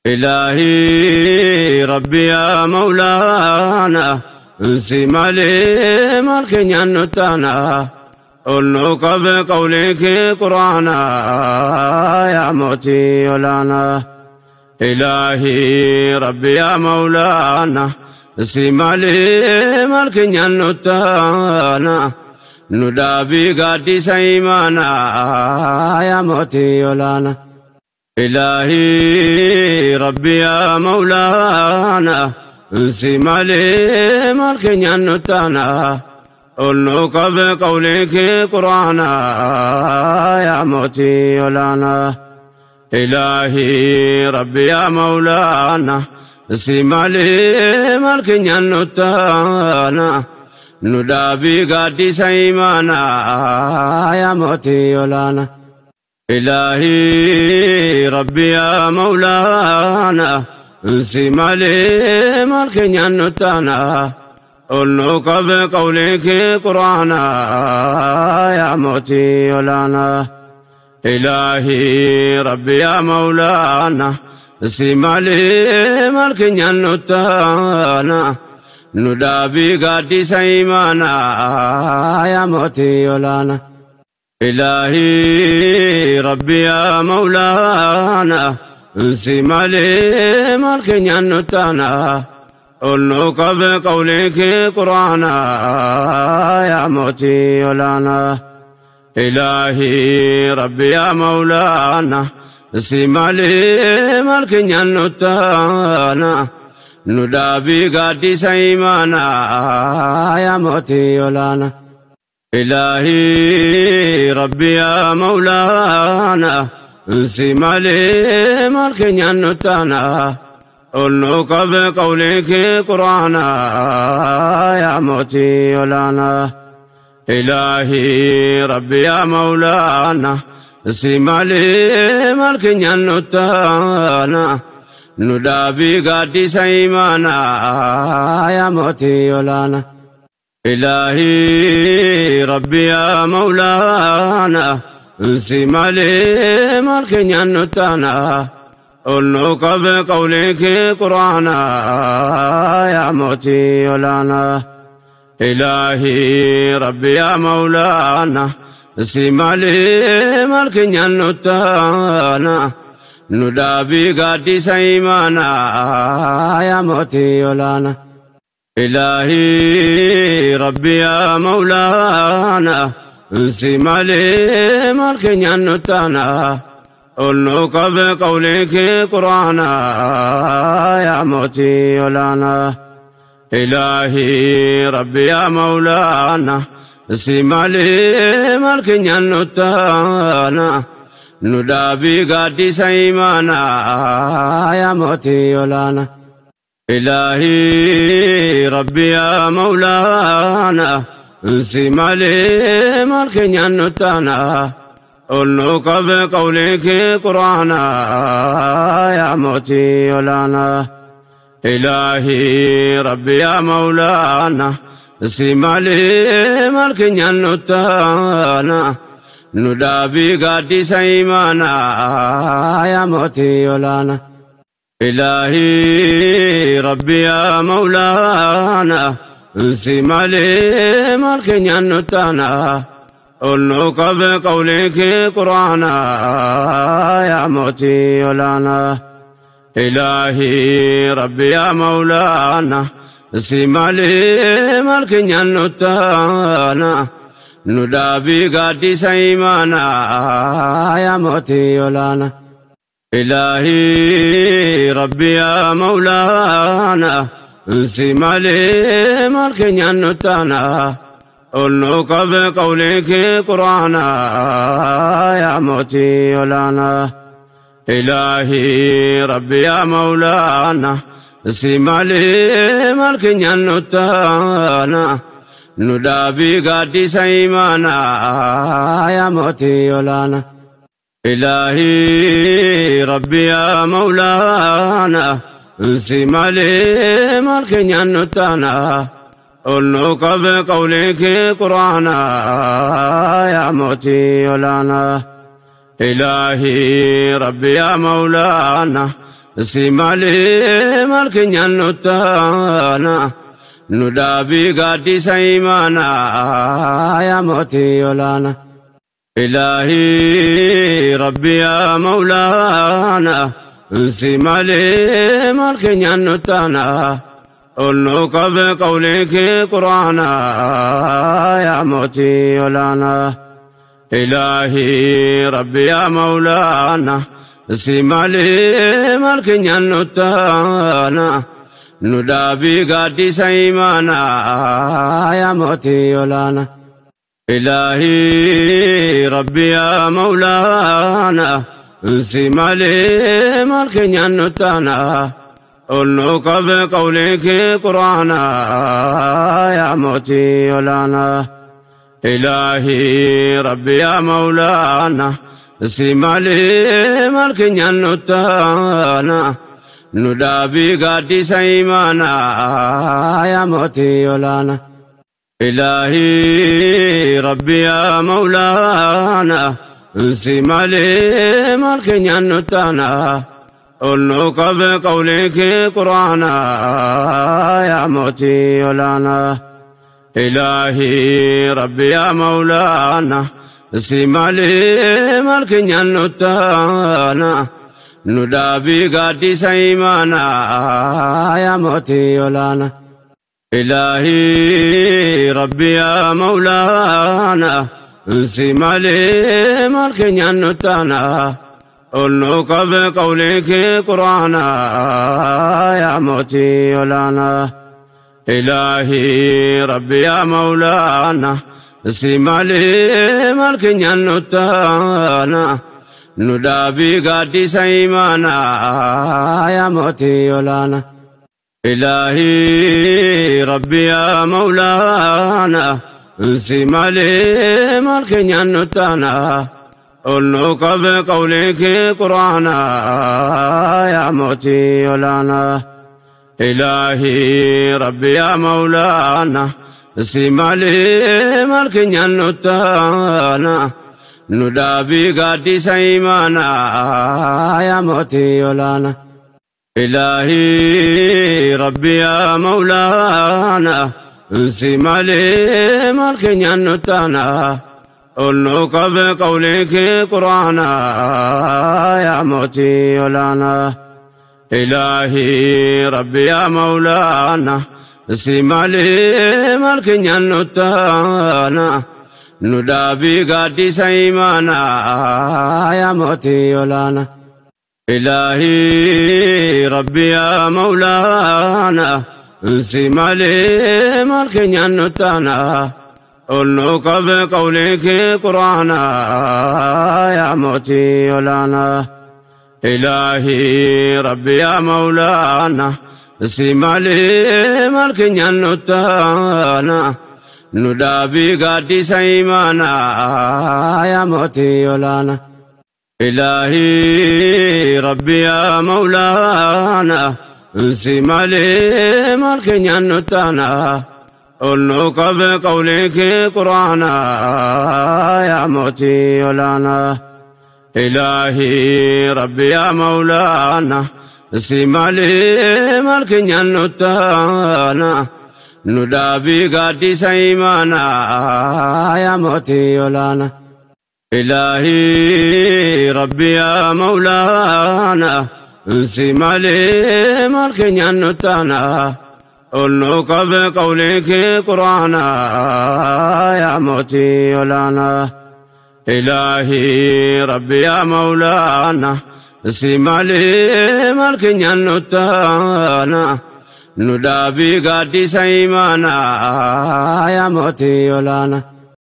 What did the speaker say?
إلهي ربي يا مولانا انسي مالي مالك نتانا قلنك بقولك قرانا يا موتي ولانا إلهي ربي يا مولانا انسي مالي مالك نتانا ندابي قادي سيمانا يا موتي ولانا إلهي ربي يا مولانا انسي مالي مالك نتانا قلنك بقولك قرانا يا موتي ولانا إلهي ربي يا مولانا انسي مالي مالك نتانا ندابي قادي سيمانا يا موتي ولانا إلهي ربي يا مولانا انسي مالي مالك نتانا قلنك بقولك قرانا يا موتي ولانا إلهي ربي يا مولانا انسي مالي مالك نتانا ندابي قادي سيمانا يا موتي ولانا إلهي ربي يا مولانا انسي مالي مالك نتانا قلنك بقولك قرانا يا موتي ولانا إلهي ربي يا مولانا انسي مالي مالك نتانا ندابي قادي سيمانا يا موتي ولانا إلهي ربي يا مولانا انسي مالي مالك نتانا قلنك بقولك قرانا يا موتي ولانا إلهي ربي يا مولانا انسي مالي مالك نتانا ندابي قادي سيمانا يا موتي ولانا إلهي ربي يا مولانا انسي مالي مالك نتانا قلنك بقولك قرانا يا موتي ولانا إلهي ربي يا مولانا انسي مالي مالك نتانا ندابي قادي سيمانا يا موتي ولانا إلهي ربي يا مولانا انسي مالي مالك نتانا قلنك بقولك قرانا يا موتي ولانا إلهي ربي يا مولانا انسي مالي مالك نتانا ندابي قادي سيمانا يا موتي ولانا إلهي ربي يا مولانا انسي مالي مالك نتانا قلنك بقولك قرانا يا موتي ولانا إلهي ربي يا مولانا انسي مالي مالك نتانا ندابي قادي سيمانا يا موتي ولانا إلهي ربي يا مولانا انسي مالي مالك نتانا قلنك بقولك قرانا يا موتي ولانا إلهي ربي يا مولانا انسي مالي مالك نتانا ندابي قادي سيمانا يا موتي ولانا إلهي ربي يا مولانا انسي مالي مالك نتانا قلنك بقولك قرانا يا موتي ولانا إلهي ربي يا مولانا انسي مالي مالك نتانا ندابي قادي سيمانا يا موتي ولانا إلهي ربي يا مولانا انسي مالي مالك نتانا قلنك بقولك قرانا يا موتي ولانا إلهي ربي يا مولانا Si malee maal keenyaan nu taana nu dhaabii gaaddisa imaanaa yaa mootii olaana. Ilaahii Rabbi yaa Mawlaana si malee maal keenyaan nu taana ol nu qabe qawlii kee quraana yaa mootii olaana. Ilaahii Rabbi yaa Mawlaana si malee maal keenyaan nu taana nu dhaabii gaaddisa imaanaa yaa mootii olaana. Ilaahii Rabbi yaa Mawlaana si malee maal keenyaan nu taana ol nu qabe qawlii kee quraana yaa mootii olaana. Ilaahii Rabbi yaa Mawlaana si malee maal keenyaan nu taana nu dhaabii gaaddisa imaanaa yaa mootii olaana. Ilaahii Rabbi yaa Mawlaana si malee maal keenyaan nu taana ol nu qabe qawlii kee quraana yaa mootii olaana. Ilaahii Rabbi yaa Mawlaana si malee maal keenyaan nu taana nu dhaabii gaaddisa imaanaa yaa mootii olaana. Ilaahii Rabbi yaa Mawlaana si malee maal keenyaan nu taana ol nu qabe qawlii kee quraana yaa mootii olaana. Ilaahii Rabbi yaa Mawlaana si malee maal keenyaan nu taana nu dhaabii gaaddisa imaanaa yaa mootii olaana. Ilaahii Rabbi yaa Mawlaana si malee maal keenyaan nu taana ol nu qabe qawlii kee quraana yaa mootii olaana. Ilaahii Rabbi yaa Mawlaana si malee maal keenyaan nu taana nu dhaabii gaaddisa imaanaa yaa mootii olaana. Ilaahii Rabbi yaa Mawlaana si malee maal keenyaan nu taana ol nu qabe qawlii kee quraana yaa mootii olaana. Ilaahii Rabbi yaa Mawlaana si malee maal keenyaan nu taana nu dhaabii gaaddisa imaanaa yaa mootii olaana. Ilaahii Rabbi yaa Mawlaana si malee maal keenyaan nu taana ol nu qabe qawlii kee quraana yaa mootii olaana. Ilaahii Rabbi yaa Mawlaana si malee maal keenyaan nu taana nu dhaabii gaaddisa imaanaa yaa mootii olaana. Ilaahii Rabbi yaa Mawlaana si malee maal keenyaan nu taana ol nu qabe qawlii kee quraana yaa mootii olaana. Ilaahii Rabbi yaa Mawlaana si malee maal keenyaan nu taana nu dhaabii gaaddisa imaanaa yaa mootii olaana. Ilaahii Rabbi yaa Mawlaana si malee maal keenyaan nu taana ol nu qabe qawlii kee quraana yaa mootii olaana. Ilaahii Rabbi yaa Mawlaana si malee maal keenyaan nu taana nu dhaabii gaaddisa imaanaa yaa mootii olaana.